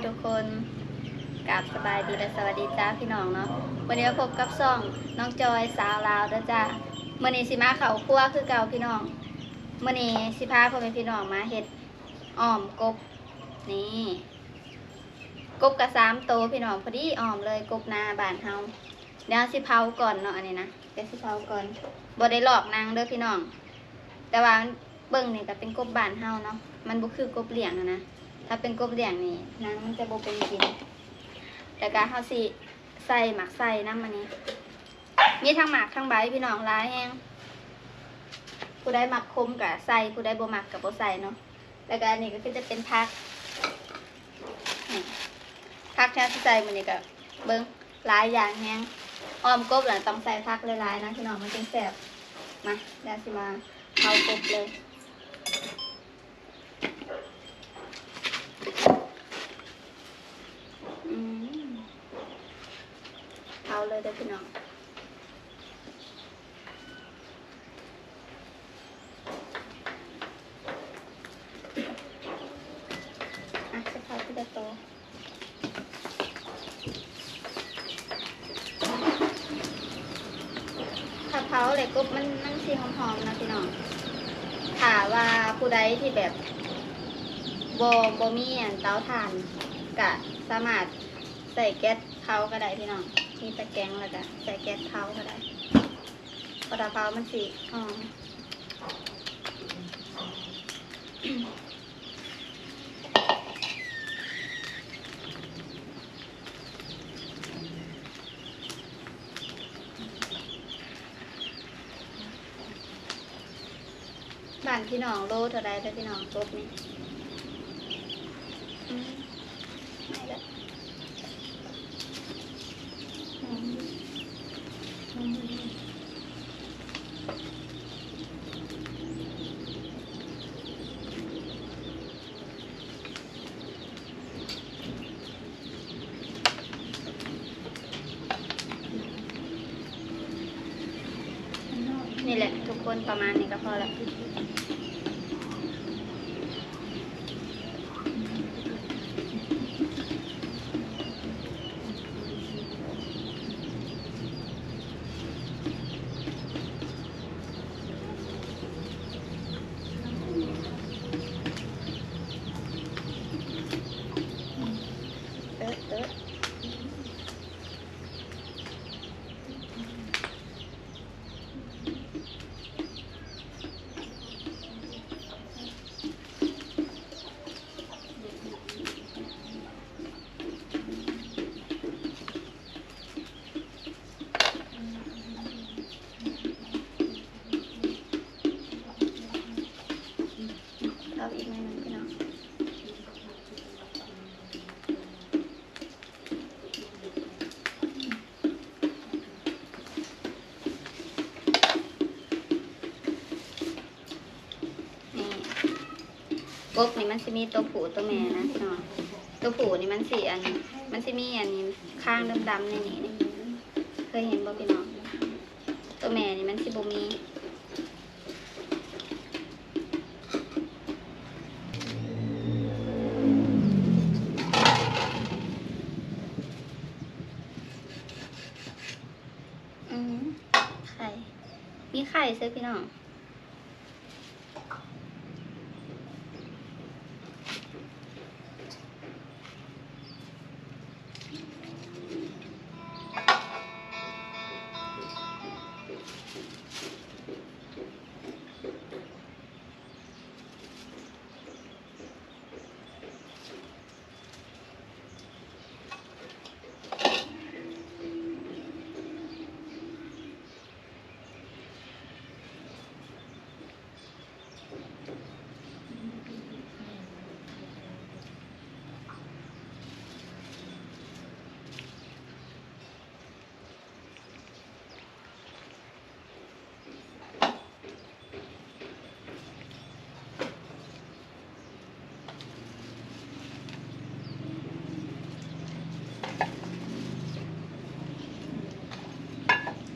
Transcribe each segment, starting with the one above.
ທຸກຄົນ ກາບສະບາຍດີ ແລະ ສະຫວັດດີຈ້າພີ່ນ້ອງເນາະ. ມື້ນີ້ມາພົບກັບຊ່ອງນ້ອງຈອຍສາວລາວເດີຈ້າ. ມື້ນີ້ຊິມາເຂົ້າຄົວຄືເກົ່າພີ່ນ້ອງ. ມື້ນີ້ຊິພາພໍ່ແມ່ພີ່ນ້ອງມາເຮັດອ້ອມກົບ. ນີ້ ກົບກະສາມໂຕພີ່ນ້ອງ ພໍດີອ້ອມເລີຍ ກົບນາບ້ານເຮົາ. ດຽວຊິເຜົາກ່ອນເນາະ ອັນນີ້ນະ ດຽວຊິເຜົາກ່ອນ. ບໍ່ໄດ້ລອກໜັງເດີພີ່ນ້ອງ ແຕ່ວ່າເບິ່ງນີ້ກະເປັນກົບບ້ານເຮົາເນາະ ມັນບໍ່ຄືກົບລ້ຽງຫັ້ນນະ. ຖ້າເປັນກົບລ້ຽງນີ້ ໜັງມັນຈະບໍ່ເປັນກິນ. ແລ້ວກະເຮົາຊິໃສ່ໝາກໄຊນຳ ອັນນີ້ ມີທັງໝາກທັງໃບພີ່ນ້ອງ ຫຼາຍແຮງ. ຜູ້ໃດມັກຂົມກະໃສ່ ຜູ້ໃດບໍ່ມັກກະບໍ່ໃສ່ເນາະ. ແລ້ວກະອັນນີ້ກະຄືຈະເປັນຜັກ ນີ້ ຜັກທີ່ເຮົາຊິໃສ່ມື້ນີ້ກະເບິ່ງ ຫຼາຍຢ່າງແຮງ. ອ້ອມກົບລະຕ້ອງໃສ່ຜັກຫຼາຍໆນະພີ່ນ້ອງ ມັນຈຶ່ງແຊບ. ມາ ດຽວຊິມາເຜົາກົບເລີຍ. ອືມ ເຜົາເລີຍເດີພີ່ນ້ອງ. ອ່ະ ຈະເຜົາທີລະໂຕ. ຖ້າເຜົາແລ້ວກົບມັນ ມັນຊິຫອມໆນະພີ່ນ້ອງ. ຖ້າວ່າຜູ້ໃດທີ່ແບບ ບໍ່ ບໍ່ມີອັນເຕົາຖ່ານ ກະສາມາດໃຊ້ແກັສເຜົາກະໄດ້ພີ່ນ້ອງ. ມີຕະແກງແລ້ວກະໃຊ້ແກັສເຜົາກະໄດ້. ເພາະຖ້າເຜົາມັນຊິຫອມ. ບ້ານພີ່ນ້ອງໂລເທົ່າໃດເດີພີ່ນ້ອງ ກົບນີ້? ອືມ ໄດ້ແລ້ວ. ນີ້ແຫຼະທຸກຄົນ ປະມານນີ້ກະພໍແລ້ວ. ເອີ ເອີ. ເອົາອີກໜ້ອຍໜຶ່ງພີ່ນ້ອງ. ນີ້ ກົບນີ້ມັນຊິມີໂຕຜູ້ໂຕແມ່ນະພີ່ນ້ອງ. ໂຕຜູ້ນີ້ມັນຊິອັນ ມັນຊິມີອັນນີ້ ຄາງດຳໆໃນນີ້ ເຄີຍເຫັນບໍ່ພີ່ນ້ອງ? ໂຕແມ່ນີ້ມັນຊິບໍ່ມີ. ອືມ ໄຂ່ ມີໄຂ່ເຊີພີ່ນ້ອງ.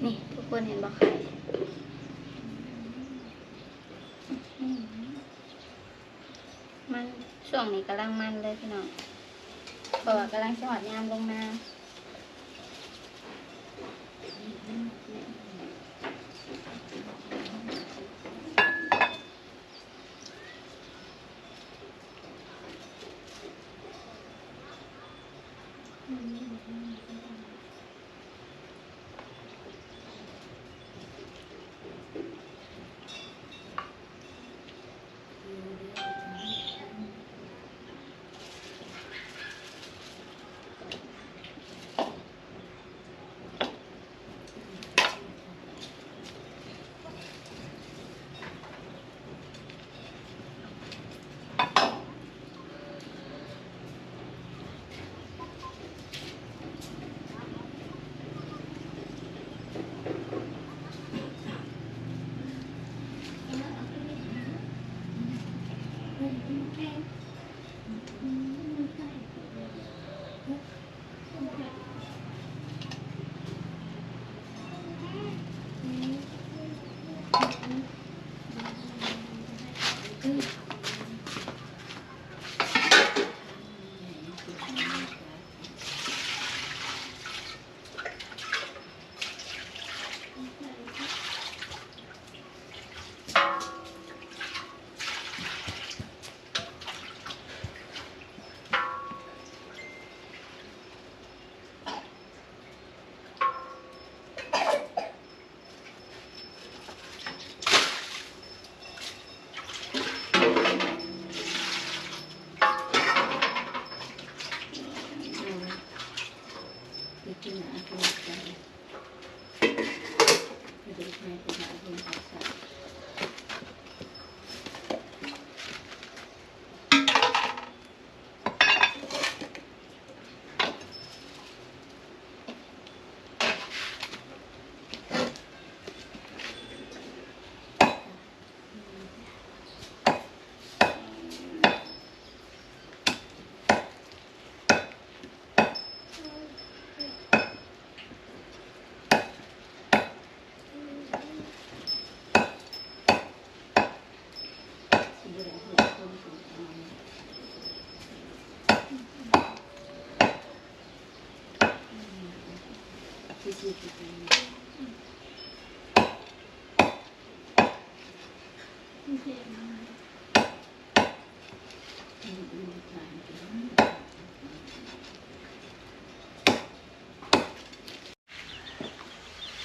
ນີ້ທຸກຄົນເຫັນບໍ່ໄຂ່? ອືມ ມັນ ຊ່ວງນີ້ກຳລັງມັນເລີຍພີ່ນ້ອງ. ເພາະວ່າກຳລັງຊິຮອດຍາມລົງນາ.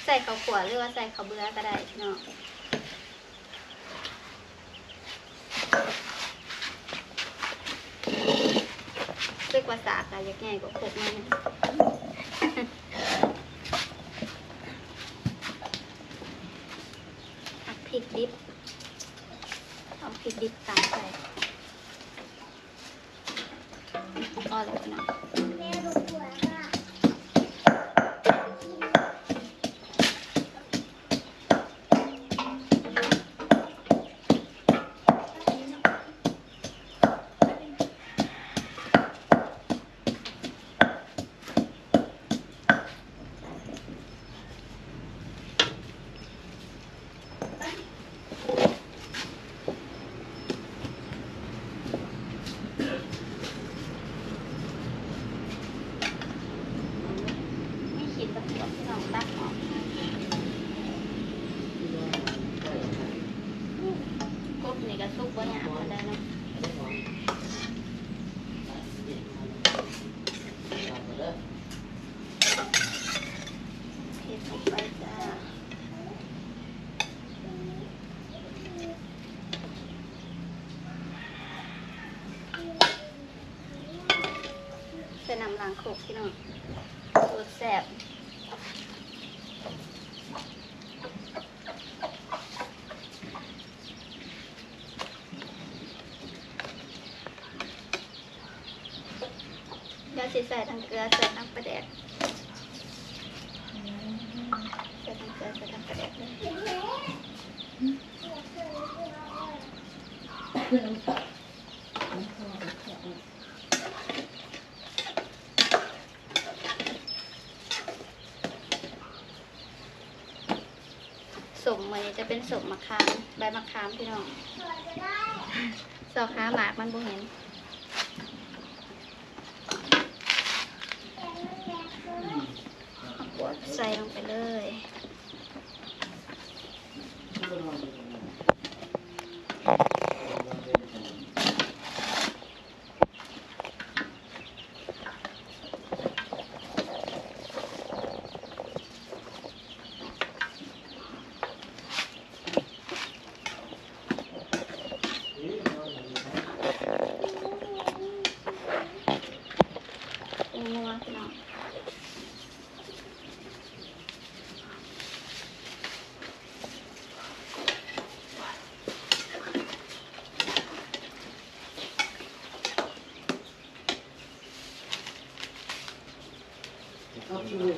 ໃສ່ເຂົ້າຂົ້ວ ຫຼືວ່າໃສ່ເຂົ້າເບືອກໍໄດ້ພີ່ນ້ອງ. ຮູ້ສຶກວ່າສາກກໍຢາກໃຫຍ່ກວ່າຄົກໜ້ອຍໜຶ່ງ. ຜັກພິກດິບ ເອົາພິກດິບຕຳໃສ່. ພໍແລ້ວພີ່ນ້ອງ. ມີຂີດບັກບວບ ພີ່ນ້ອງ ຕັດອອກ. ກົບນີ້ກໍສຸກບໍ່ຍາກປານໃດເນາະ. ເຮັດລົງໄປຈ້າ. ໃສ່ນ້ຳລ້າງຄົກພີ່ນ້ອງ ໂຄດແຊບ. ດຽວຊິໃສ່ທັງເກືອ ໃສ່ທັງປາແດກ ໃສ່ທັງເກືອ ໃສ່ທັງປາແດກເລີຍ. ສົ້ມມື້ນີ້ຈະເປັນສົ້ມໝາກຂາມ ໃບໝາກຂາມພີ່ນ້ອງ ຊອກຫາໝາກມັນບໍ່ເຫັນ. ລົງໄປເລີຍ.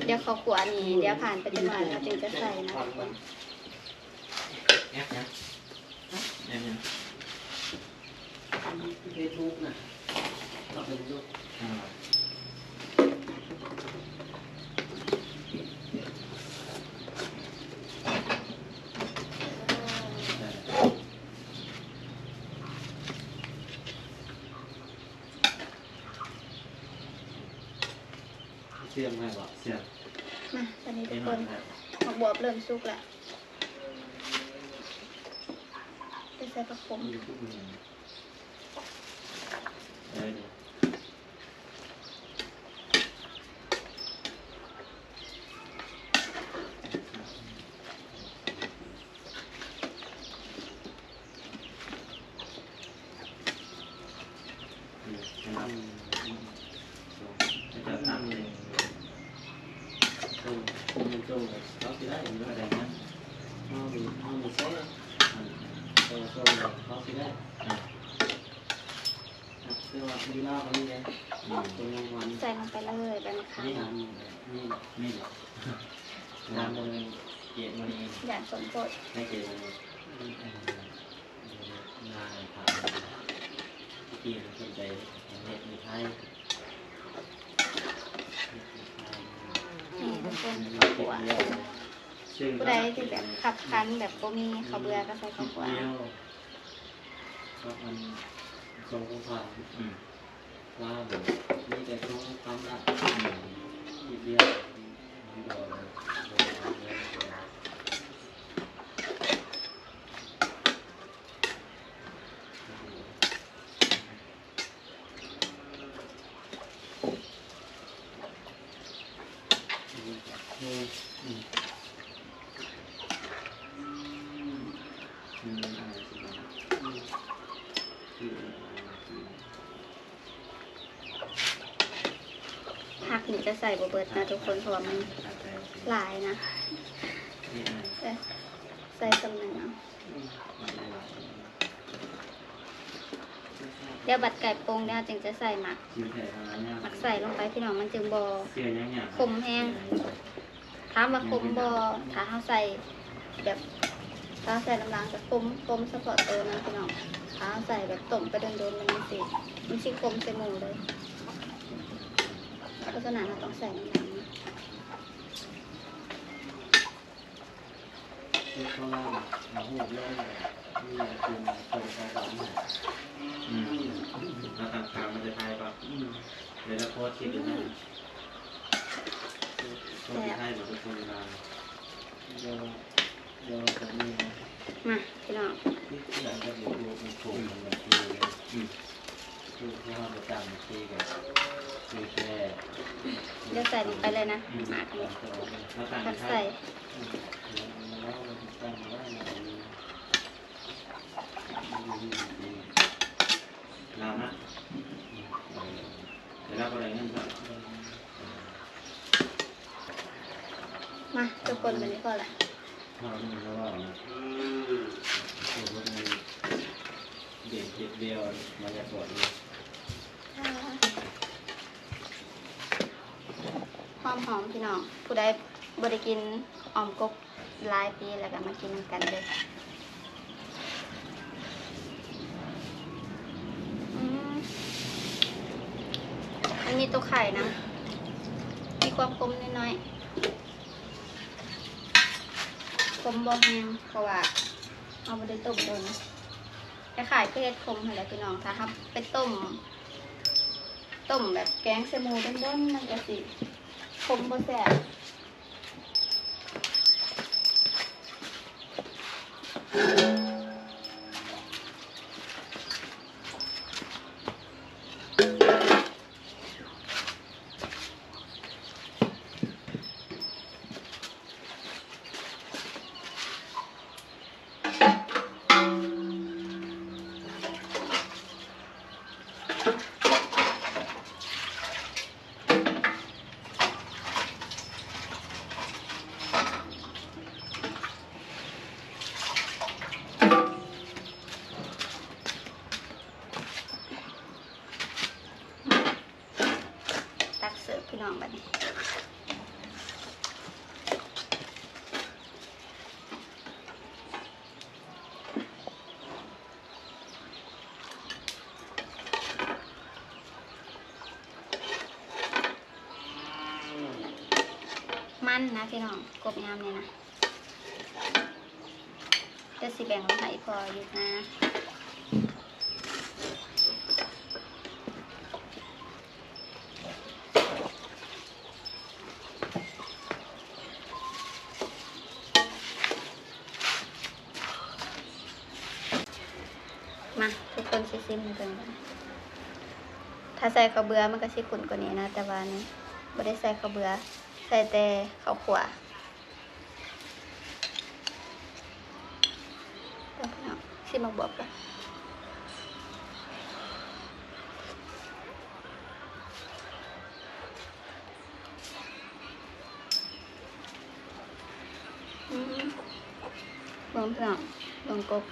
ດຽວເຂົ້າຂົ້ວນີ້ ດຽວຜ່ານໄປຈັກໜ້ອຍ ເຮົາຈຶ່ງຈະໃສ່ນະທຸກຄົນ. ແອັບຫຍັງ? ແອັບຫຍັງ? ເຟສບຸກນະ ເຂົ້າໄປເບິ່ງດູ. ສຽງໃຫ້ບໍ່? ສຽງ. ມາ ຕອນນີ້ທຸກຄົນ ໝາກບວບເລີ່ມສຸກແລ້ວ. ໄປໃສ່ຜັກຂົມ. ໃສ່ລົງໄປເລີຍ ໃບມະຂາມ. ຢ້ານສົມໂພດ. ນີ້ທຸກຄົນ ເຂົ້າຂົ້ວ. ຜູ້ໃດທີ່ແບບຄັບຂັນ ແບບບໍ່ມີເຂົ້າເບືອກໍໃສ່ເຂົ້າຂົ້ວ. ກັບອັນ ຊົງຂອງຂວັນ ອືມ ວ່າແບບມີແຕ່ຊົງຄວາມລັບ ອືມ ອີກດຽວ ຜັກນີ້ຈະໃສ່ບໍ່ເບິດນະທຸກຄົນ ເພາະວ່າມັນຫຼາຍນະ. ເອີ ໃສ່ສ່ຳໜຶ່ງເອົາ. ດຽວບັດໄກ່ປົງແລ້ວຈຶ່ງຈະໃສ່ໝາກ ໝາກໄສ້ລົງໄປພີ່ນ້ອງ ມັນຈຶ່ງບໍ່ຂົມແຮງ. ຖາມວ່າຂົມບໍ່ ຖ້າເຮົາໃສ່ແບບ ຖ້າເຮົາໃສ່ນ້ຳລາງຈະຂົມ ຂົມສະເພາະໂຕມັນພີ່ນ້ອງ. ຖ້າເຮົາໃສ່ແບບຕົ້ມໄປດົນໆ ມັນຊິ ມັນຊິຂົມໃສ່ໝູ່ເລີຍ. ເພາະສະນັ້ນເຮົາຕ້ອງໃສ່ນ້ຳລາງ. ອືມ ເຮົາຕັ້ງຄ່າມັນຈະຖ່າຍກໍ ອືມ ເວລາໂພສຊິດູນະ ອືມ ຕ້ອງໄປຖ່າຍມາທຸກຄົນເວລາ. ມາພີ່ນ້ອງ ດຽວໃສ່ລົງໄປເລີຍນະ ໝາກນີ້ ຜັກໄສ້. ມາທຸກຄົນ ບາດນີ້ພໍລະ. ຫອມໆ ພີ່ນ້ອງ ຜູ້ໃດບໍ່ໄດ້ກິນອ່ອມກົກຫຼາຍປີແລ້ວກໍມາກິນນຳກັນເດີ້. ອືມ ມັນມີຕົວໄຂ່ນຳ ມີຄວາມຂົມໜ້ອຍໆ ຂົມບໍ່ແຮງ ເພາະວ່າເຮົາບໍ່ໄດ້ຕົ້ມດົນ. ຄ້າຍໆຄືເຫັດຂົມຫັ້ນແຫຼະພີ່ນ້ອງ ຖ້າເຮົາໄປຕົ້ມ ຕົ້ມແບບແກງໃສ່ໝູ່ດົນໆ ມັນກໍຊິຂົມບໍ່ແຊບ. ตักเสิร์ฟพี่น้องบัดนี้ มันนะพี่น้อง กบยามนี่นะ เดี๋ยวสิแบ่งให้พ่ออยู่นะ มา ทุกคนสิซิมให้เบิ่งกัน ถ้าใส่ข้าวเบือมันก็สิข้นกว่านี้นะ แต่ว่านี่บ่ได้ใส่ข้าวเบือ ใส่แต่ข้าวคั่ว ซิมหมากบวบก่อน อืม เบิ่งพี่น้อง เบิ่งกบ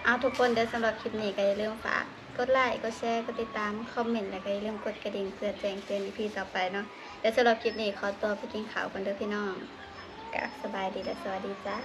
เอาทุกคนเด้อ สำหรับคลิปนี้ก็อย่าลืมฝากกดไลค์ กดแชร์ กดติดตาม คอมเมนต์ แล้วก็อย่าลืมกดกระดิ่งเพื่อแจ้งเตือน อีพี ต่อไปเนาะ เดี๋ยวสำหรับคลิปนี้ขอตัวไปกินข้าวก่อนเด้อพี่น้อง ก็สบายดีและสวัสดีจ้า